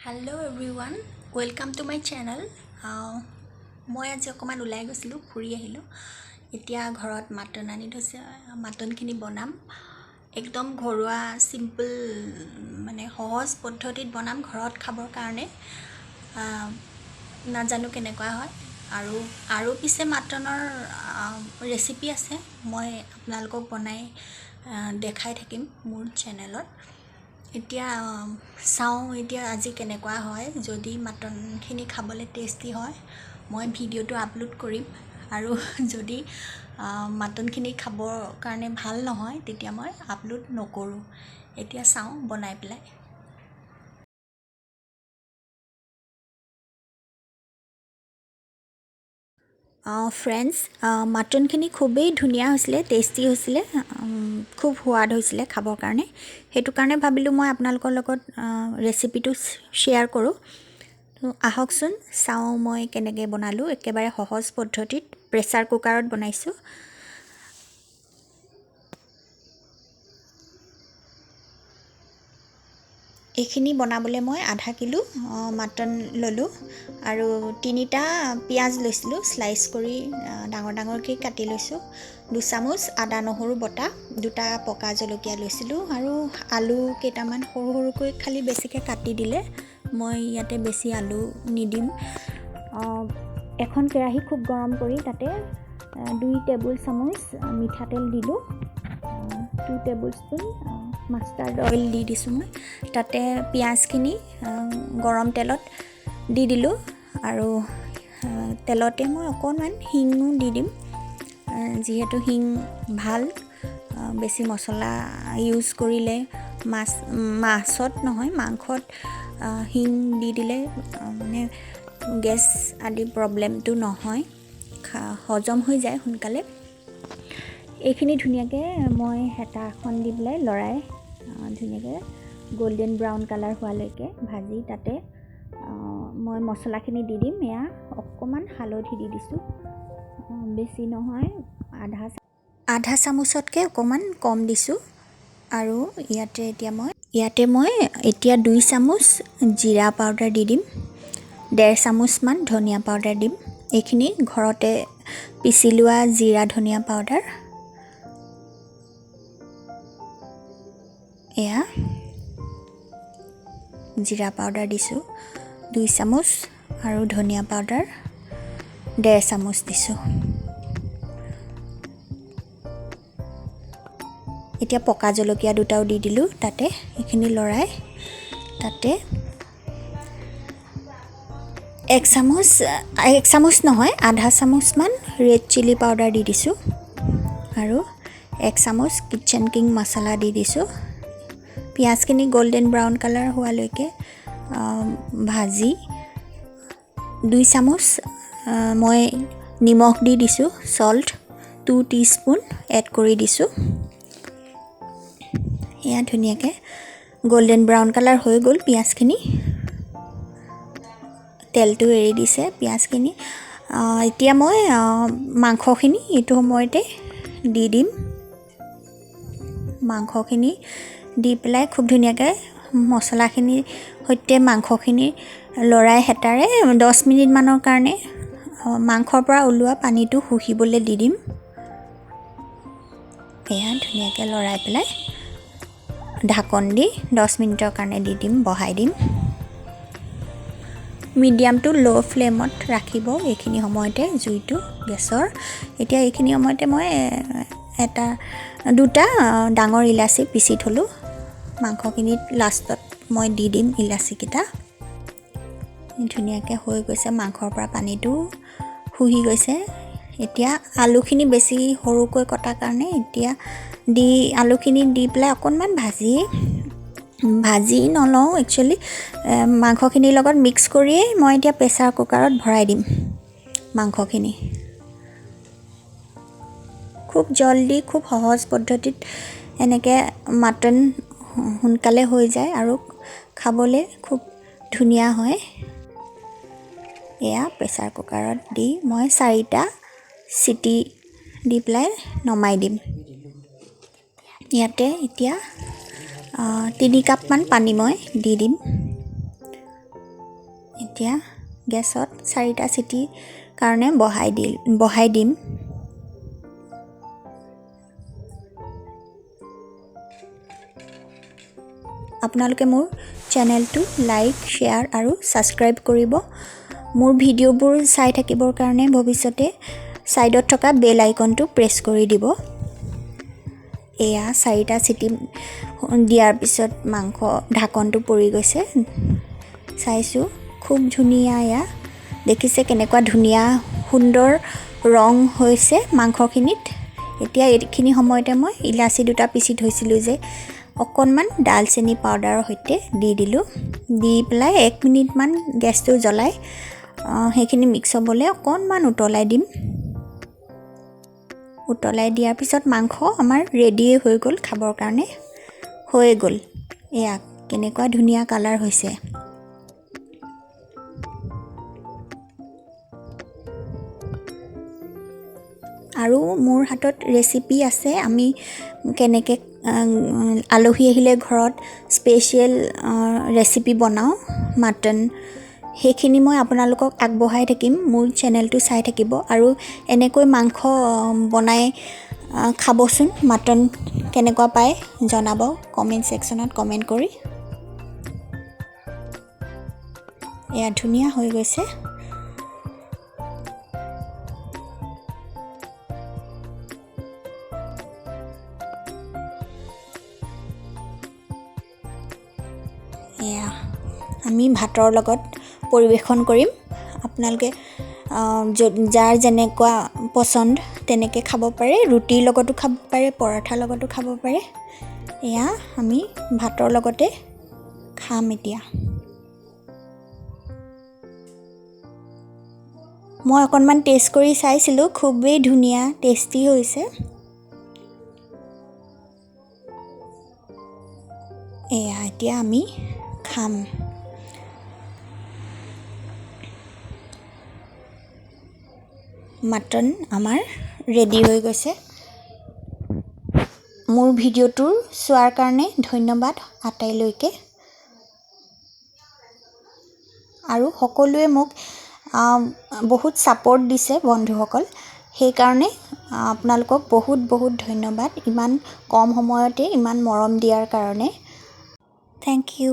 Hello everyone, welcome to my channel. মই আজি অকণমান ওলাই গৈছিলোঁ, ফুৰি আহিলোঁ। এতিয়া ঘৰত মাটন আনি থৈছে, মাটনখিনি বনাম। একদম ঘৰুৱা চিম্পল, মানে সহজ পদ্ধতিত বনাম ঘৰত খাবৰ কাৰণে। নাজানো কেনেকুৱা হয়। আৰু আৰু পিছে মাটনৰ ৰেচিপি আছে, মই আপোনালোকক বনাই দেখাই থাকিম মোৰ চেনেলত। এতিয়া চাওঁ এতিয়া আজি কেনেকুৱা হয়। যদি মাটনখিনি খাবলৈ টেষ্টি হয় মই ভিডিঅ'টো আপলোড কৰিম, আৰু যদি মাটনখিনি খাবৰ কাৰণে ভাল নহয় তেতিয়া মই আপলোড নকৰোঁ। এতিয়া চাওঁ বনাই পেলাই। ফ্ৰেণ্ডছ, মাটনখিনি খুবেই ধুনীয়া হৈছিলে, টেষ্টি হৈছিলে, খুব সোৱাদ হৈছিলে খাবৰ কাৰণে। সেইটো কাৰণে ভাবিলোঁ মই আপোনালোকৰ লগত ৰেচিপিটো শ্বেয়াৰ কৰোঁ। তো আহকচোন চাওঁ মই কেনেকৈ বনালোঁ। একেবাৰে সহজ পদ্ধতিত প্ৰেছাৰ কুকাৰত বনাইছোঁ। এইখিনি বনাবলৈ মই আধা কিলো মাটন ল'লোঁ আৰু 3টা পিঁয়াজ লৈছিলোঁ, শ্লাইচ কৰি ডাঙৰ ডাঙৰকৈ কাটি লৈছোঁ। 2 চামুচ আদা নহৰু বটা, 2টা পকা জলকীয়া লৈছিলোঁ আৰু আলু কেইটামান সৰু সৰুকৈ খালি বেছিকৈ কাটি দিলে, মই ইয়াতে বেছি আলু নিদিম। এখন কেৰাহী খুব গৰম কৰি তাতে 2 টেবুল চামুচ মিঠাতেল দিলোঁ, 2 টেবুল স্পুন মাষ্টাৰ্ড অইল দি দিছোঁ মই। তাতে পিঁয়াজখিনি গৰম তেলত দি দিলোঁ আৰু তেলতে মই অকণমান হিঙো দি দিম, যিহেতু হিং ভাল। বেছি মছলা ইউজ কৰিলে মাছত নহয় মাংসত হিং দি দিলে মানে গেছ আদি প্ৰব্লেমটো নহয়, হজম হৈ যায় সোনকালে। এইখিনি ধুনীয়াকৈ মই হেতা এখন দি পেলাই লৰাই ধুনীয়াকৈ গল্ডেন ব্ৰাউন কালাৰ হোৱালৈকে ভাজি তাতে মই মছলাখিনি দি দিম। এয়া অকণমান হালধি দি দিছোঁ, বেছি নহয়, আধা চামুচতকৈ অকণমান কম দিছোঁ। আৰু ইয়াতে মই এতিয়া 2 চামুচ জিৰা পাউডাৰ দি দিম, 1.5 চামুচমান ধনিয়া পাউডাৰ দিম। এইখিনি ঘৰতে পিচি লোৱা জিৰা ধনিয়া পাউডাৰ। এয়া জিৰা পাউডাৰ দিছোঁ 2 চামুচ আৰু ধনিয়া পাউডাৰ 1.5 চামুচ দিছোঁ। এতিয়া পকা জলকীয়া 2টাও দি দিলোঁ তাতে। এইখিনি লৰাই তাতে এক চামুচ নহয় আধা চামুচমান ৰেড চিলি পাউডাৰ দি দিছোঁ আৰু 1 চামুচ কিটচেন কিং মছলা দি দিছোঁ। পিঁয়াজখিনি গল্ডেন ব্ৰাউন কালাৰ হোৱালৈকে ভাজি 2 চামুচ মই নিমখ দি দিছোঁ, চল্ট 2 টিস্পুন এড কৰি দিছোঁ। এয়া ধুনীয়াকৈ গল্ডেন ব্ৰাউন কালাৰ হৈ গ'ল পিঁয়াজখিনি, তেলটো এৰি দিছে পিঁয়াজখিনি। এতিয়া মই মাংসখিনি এইটো সময়তে দি দিম। মাংসখিনি দি পেলাই খুব ধুনীয়াকৈ মছলাখিনিৰ সৈতে মাংসখিনি লৰাই হেতাৰে 10 মিনিটমানৰ কাৰণে মাংসৰ পৰা ওলোৱা পানীটো শুহিবলৈ দি দিম। এয়া ধুনীয়াকৈ লৰাই পেলাই ঢাকন দি 10 মিনিটৰ কাৰণে দি দিম, বহাই দিম। মিডিয়াম টু ল' ফ্লেমত ৰাখিব এইখিনি সময়তে জুইটো গেছৰ। এতিয়া এইখিনি সময়তে মই 2টা ডাঙৰ ইলাচি পিচি থ'লোঁ। মাংসখিনিত লাষ্টত মই দি দিম ইলাচিকেইটা। ধুনীয়াকৈ হৈ গৈছে, মাংসৰ পৰা পানীটো শুহি গৈছে। এতিয়া আলুখিনি বেছি সৰুকৈ কটাৰ কাৰণে এতিয়া আলুখিনি দি পেলাই অকণমান ভাজি নলওঁ একচুৱেলি, মাংসখিনিৰ লগত মিক্স কৰিয়েই মই এতিয়া প্ৰেছাৰ কুকাৰত ভৰাই দিম মাংসখিনি। খুব জল্দি, খুব সহজ পদ্ধতিত এনেকৈ মাটন সোনকালে হৈ যায় আৰু খাবলৈ খুব ধুনীয়া হয়। এয়া প্ৰেছাৰ কুকাৰত দি মই 4টা চিটি দি পেলাই নমাই দিম। ইয়াতে এতিয়া 3 কাপমান পানী মই দি দিম। এতিয়া গেছত 4টা চিটি কাৰণে বহাই দিম। আপোনালোকে মোৰ চেনেলটো লাইক, শ্বেয়াৰ আৰু ছাবস্ক্ৰাইব কৰিব। মোৰ ভিডিঅ'বোৰ চাই থাকিবৰ কাৰণে ভৱিষ্যতে ছাইডত থকা বেল আইকনটো প্ৰেছ কৰি দিব। এয়া 4টা চিটি দিয়াৰ পিছত মাংস ঢাকনটো পৰি গৈছে। চাইছোঁ খুব ধুনীয়া। এয়া দেখিছে কেনেকুৱা ধুনীয়া সুন্দৰ ৰং হৈছে মাংসখিনিত। এতিয়া এইখিনি সময়তে মই ইলাচি 2টা পিচি থৈছিলোঁ যে, অকণমান ডালচেনি পাউডাৰৰ সৈতে দি দিলোঁ। দি পেলাই 1 মিনিটমান গেছটো জ্বলাই সেইখিনি মিক্স হ'বলৈ অকণমান উতলাই দিম। উতলাই দিয়াৰ পিছত মাংস আমাৰ ৰেডিয়ে হৈ গ'ল, খাবৰ কাৰণে হৈ গ'ল। এয়া কেনেকুৱা ধুনীয়া কালাৰ হৈছে। আৰু মোৰ হাতত ৰেচিপি আছে, আমি কেনেকৈ আলহী আহিলে ঘৰত স্পেচিয়েল ৰেচিপি বনাওঁ মাটন, সেইখিনি মই আপোনালোকক আগবঢ়াই থাকিম। মোৰ চেনেলটো চাই থাকিব। আৰু এনেকৈ মাংস বনাই খাবচোন, মাটন কেনেকুৱা পায় জনাব কমেণ্ট ছেকশ্যনত কমেণ্ট কৰি। এয়া ধুনীয়া হৈ গৈছে। এয়া আমি ভাতৰ লগত পৰিৱেশন কৰিম। আপোনালোকে যাৰ যেনেকুৱা পচন্দ তেনেকৈ খাব পাৰে, ৰুটিৰ লগতো খাব পাৰে, পৰঠাৰ লগতো খাব পাৰে। এয়া আমি ভাতৰ লগতে খাম এতিয়া। মই অকণমান টেষ্ট কৰি চাইছিলোঁ, খুবেই ধুনীয়া টেষ্টি হৈছে। এয়া এতিয়া আমি খাম। মাটন আমাৰ ৰেডি হৈ গৈছে। মোৰ ভিডিঅ'টোৰ চোৱাৰ কাৰণে ধন্যবাদ আটাইলৈকে। আৰু সকলোৱে মোক বহুত ছাপোৰ্ট দিছে বন্ধুসকল, সেইকাৰণে আপোনালোকক বহুত বহুত ধন্যবাদ ইমান কম সময়তে ইমান মৰম দিয়াৰ কাৰণে। Thank you.